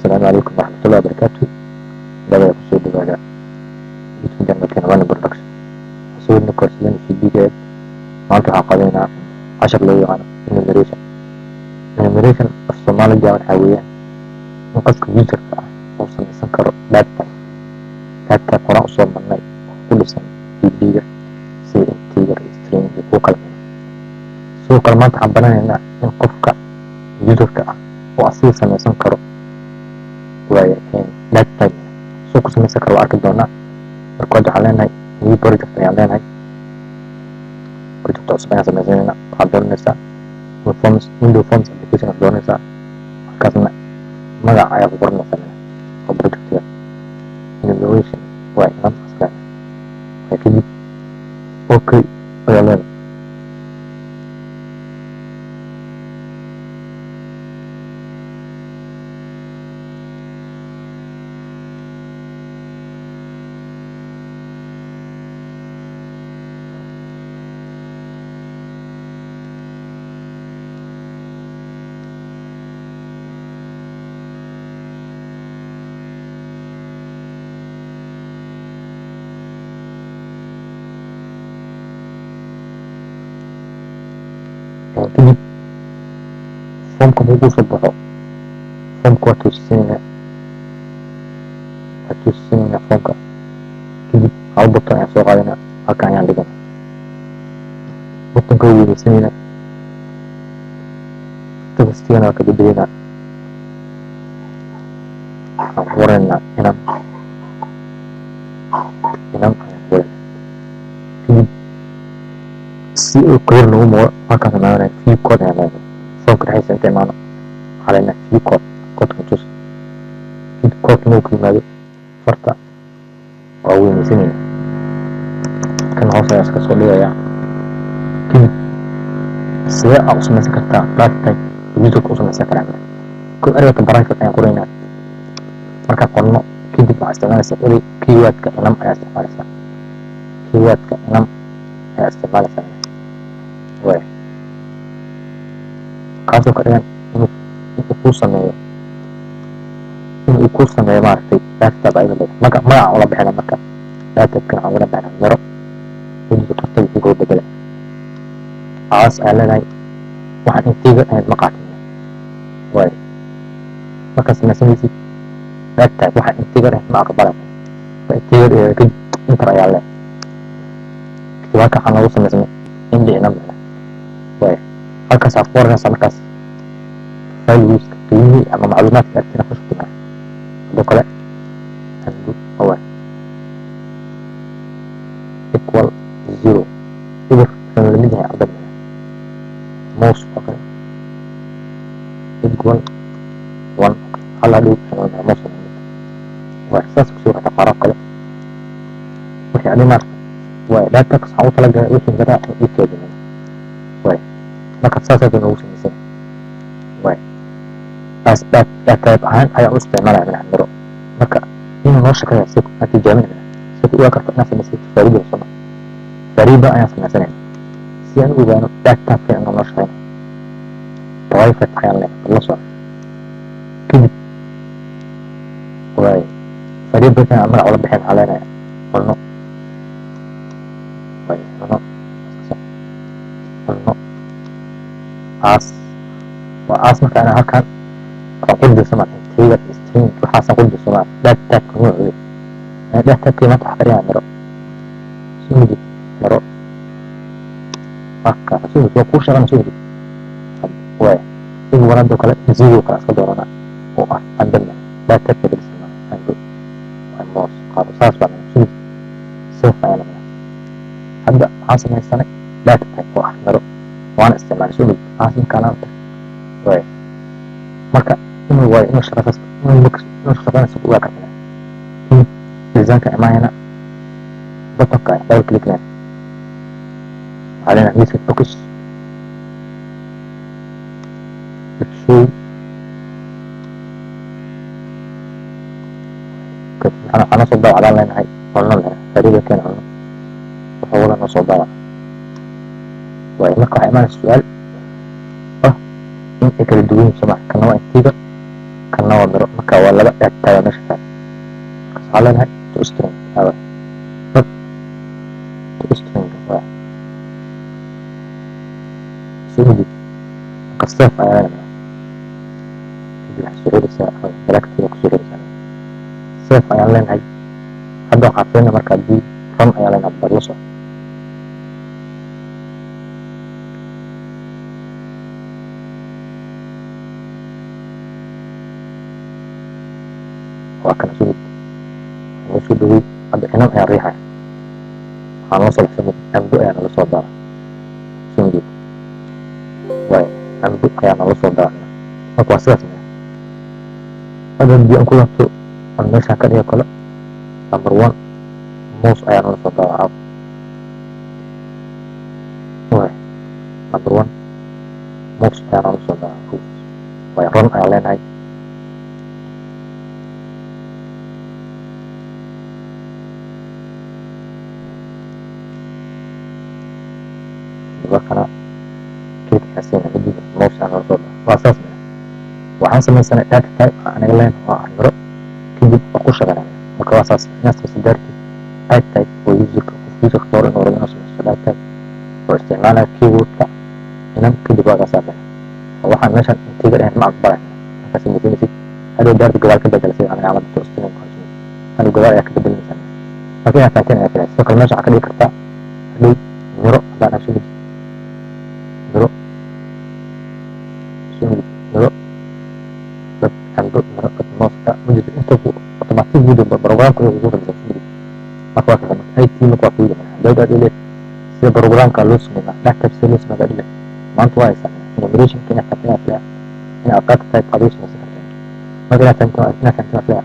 Asalaamu calaykum waraxmatullahi wabarakaatu. Labada kusoo dhawaada YouTube channelkeena One Production. Sawirna koorsadeen CBGA. Maanta waxaan qaadanaynaa cashar loo yaqaano enumeration. Enumeration af Soomaaliga waxaa weeyaan in qofka userka ah uu samaysan karo data data qoraan usoo marnay oo ku dhisan VB-ga sida integer, string iyo kuwo kale. Sidoo kale maanta waxaan baranaynaa in qofka userka ah oo asiga samaysan karo waaye data type soo ku samaysan karo waa arki doonaa. Marka hadda waxaan leenahay new project ayaan leenahay, project cusub ayaan samaysanaynaa. Waxaad dooranaysaa forms, window forms application aad dooranaysaa, halkaasna magac ayaa ku qoranaysaa oo projectiga enumeration waa inan aslan. Kadib okay ayaa leenahay. Kadib foomka markuu kusoo baxo, foomka waa toosinaynaa, waa toosinaynaa foomka. Kadib hal button ayaan soo qaadanaa, halkan ayaan dhiganaa, buttonka waa weynaysanayna, textigana waa ka bedelaynaa. Waxaan ku qoraynaa inan, inan ayaan ku qoraynaa. Kadib si uu clear noogu muuqdo, halkaan imaanaya view code ayaan leenahay. Foomka dhexdiisa inta imaano waxaa leenahay view code, codeka tus. Kadib codeka markuu ku yimaado, farta waa weynaysanayna, kan hoos ayaa iska soo dhigayaa. Kadib sidee aa u samaysan kartaa data type userka u samaysan karaa? Ko ereyga private ayaan qoraynaa. Markaan qorno kadib waxaa isticmaalaysaa erey keywordka enum ayaa isticmaalaysaa, keywordka enum ayaa isticmaalaysaa, waay kaasoo ka dhigan inuu kuu sameeyo, inuu kuu sameeyo maaragtay data type ayada leedahay. Maga magaca ula bixina, marka data type-kan waxaan ula bixinaa miro. Kadib farta wuu kala bedela aas ayaa leenahay, waxaan integer ahayn ma qaatin. Waay markaad samaysanaysid data type, waxaan integer ahayn ma aqbalay, waa integer. Kadib enter ayaa leedahay. Kadib halka waxaa noogu samaysamay indi enum. Waay halkaas aad ku qoranaysaa markaas valueska, qiimihii ama macluumaadka aad ku shubtay. Hadoo kale waay equal zero, eber wuxuuna lamid yahay arday mouse oo kale equal one, hal hadhow wuxuuna lamid yahay mouse lamid. Waay saas kusoo karta qaarab kale wixii adi maarta. Waay data waxaan u talagalay wixii miraa in ii keedin. Waay marka saas hadda noogu samaysan. Waay as data type ahaan ayaan u isticmaalaya madax miro. Marka inuu noo shaqeeya si aan tijaabinayna, si ku ogaan karto inaad samaysay variable soo variable ayaan samaysanayna si aan u ogaano data type inuu noo shaqeynayo. Private ayaan leenahay, la soco. Kadib waay variable-kan aan magac ula bixin waxaan leenahay cunno. Waay cunno, cunno aas waa aas. Marka ana halkan waxaan qori doonaa integer, string, waxaasaan qori doonaa data type-ka noocuda. Data type-ka maanta waxaa ka dhigaa miro, soo mujid miro marka soo mujid waa kuu shaqana soo mujid. Waay igu wanaadoo kale zero kale iska dooranaa oo ah andana data type-ka bedelsana ando waa mouse qaado saas baa soo mujid. Save ayaan leenahay. Hadda waxaan samaysanay data type oo ah miro, waana isticmaalay soo mujid aas markaan tag. Waay marka inuu waayo inuu shaqo inuu shaqeynayso ku ogaa kartaa. Kadib design-ka imaanayna, buttonka double click lena, waxaa leenahay message box show. Kadib waxaa noo soo daawacdaan leenahay cunno leh variable-keena cunno wuxuu wada noo soo daawac. Waay marka waxaa imaanaysa su-aal ah in ay kala duwan yihiin soo maa, kana waa integer, kana waa miro. Marka Marka waa laba data type meesha taal. Markaas waxaa leenahay to string awa dot to string waa soo mujid. Marka save ayaa leenahay, kadib waxaa soo celinaysaa bracket ku soo celinaysaa, save ayaan leenahay. Hadda waxaa fiirina marka haddii run ayaa leenahay, bar la soco. Waa kana soo noo soo dhawey. Hadda enum ayaan riixaya, waxaa noo soo baxsay cambo ayaa nala soo daara. Soo mujid waay, cambo ayaa nala soo daara. Marka waa sidaas. Maya, hadda haddii aan ku laabto, aan meeshaan ka dhigo kale number one, moos ayaa nala soo daara. Waay, number one moos ayaa nala soo daara. Waay, run ayaan leenahay. Markana click ayaa siina, kadib moos ayaa nala soo daara. Waa saas. Maya, waxaan samaysanay data type anaga leen oo ah miro, kadib waa ku shaqeynaya. Marka waa saas inaad samaysa daartid data type oo userka, qof userka dooro inuu rabo inuu samaysto data type oo isticmaalaya keywordka enum. Kadib waa kaasaa bixi oo waxaan meeshan integer ahayn ma aqbalay. Markaa samaysanaysid hadhow daarta gadaal ka bedela, sida anaga camal to string hadhow gadaal ayaa ka bedelinaysaa. Marka inaad fahanteen ayaa filaya. Sidoo kale meesha waxaa ka dhigi kartaa hadhow miro haddaan aan soo miro, soo miro dad cambo, miro dad mooska mujid inta ku automatic video programka ayuu kugu samaysan soo. Marka waa kasa. Marka IT marka waa fududahay. Hadii aad dhile sida programka loo sameeyaa data type, sida loo sameeyaa dhile maanta waa haysaa enumerationka inaad fahanteen ayaa filaya, inaad data type adigu samaysan kartaa. Marka inaad fahanteen waa filaya.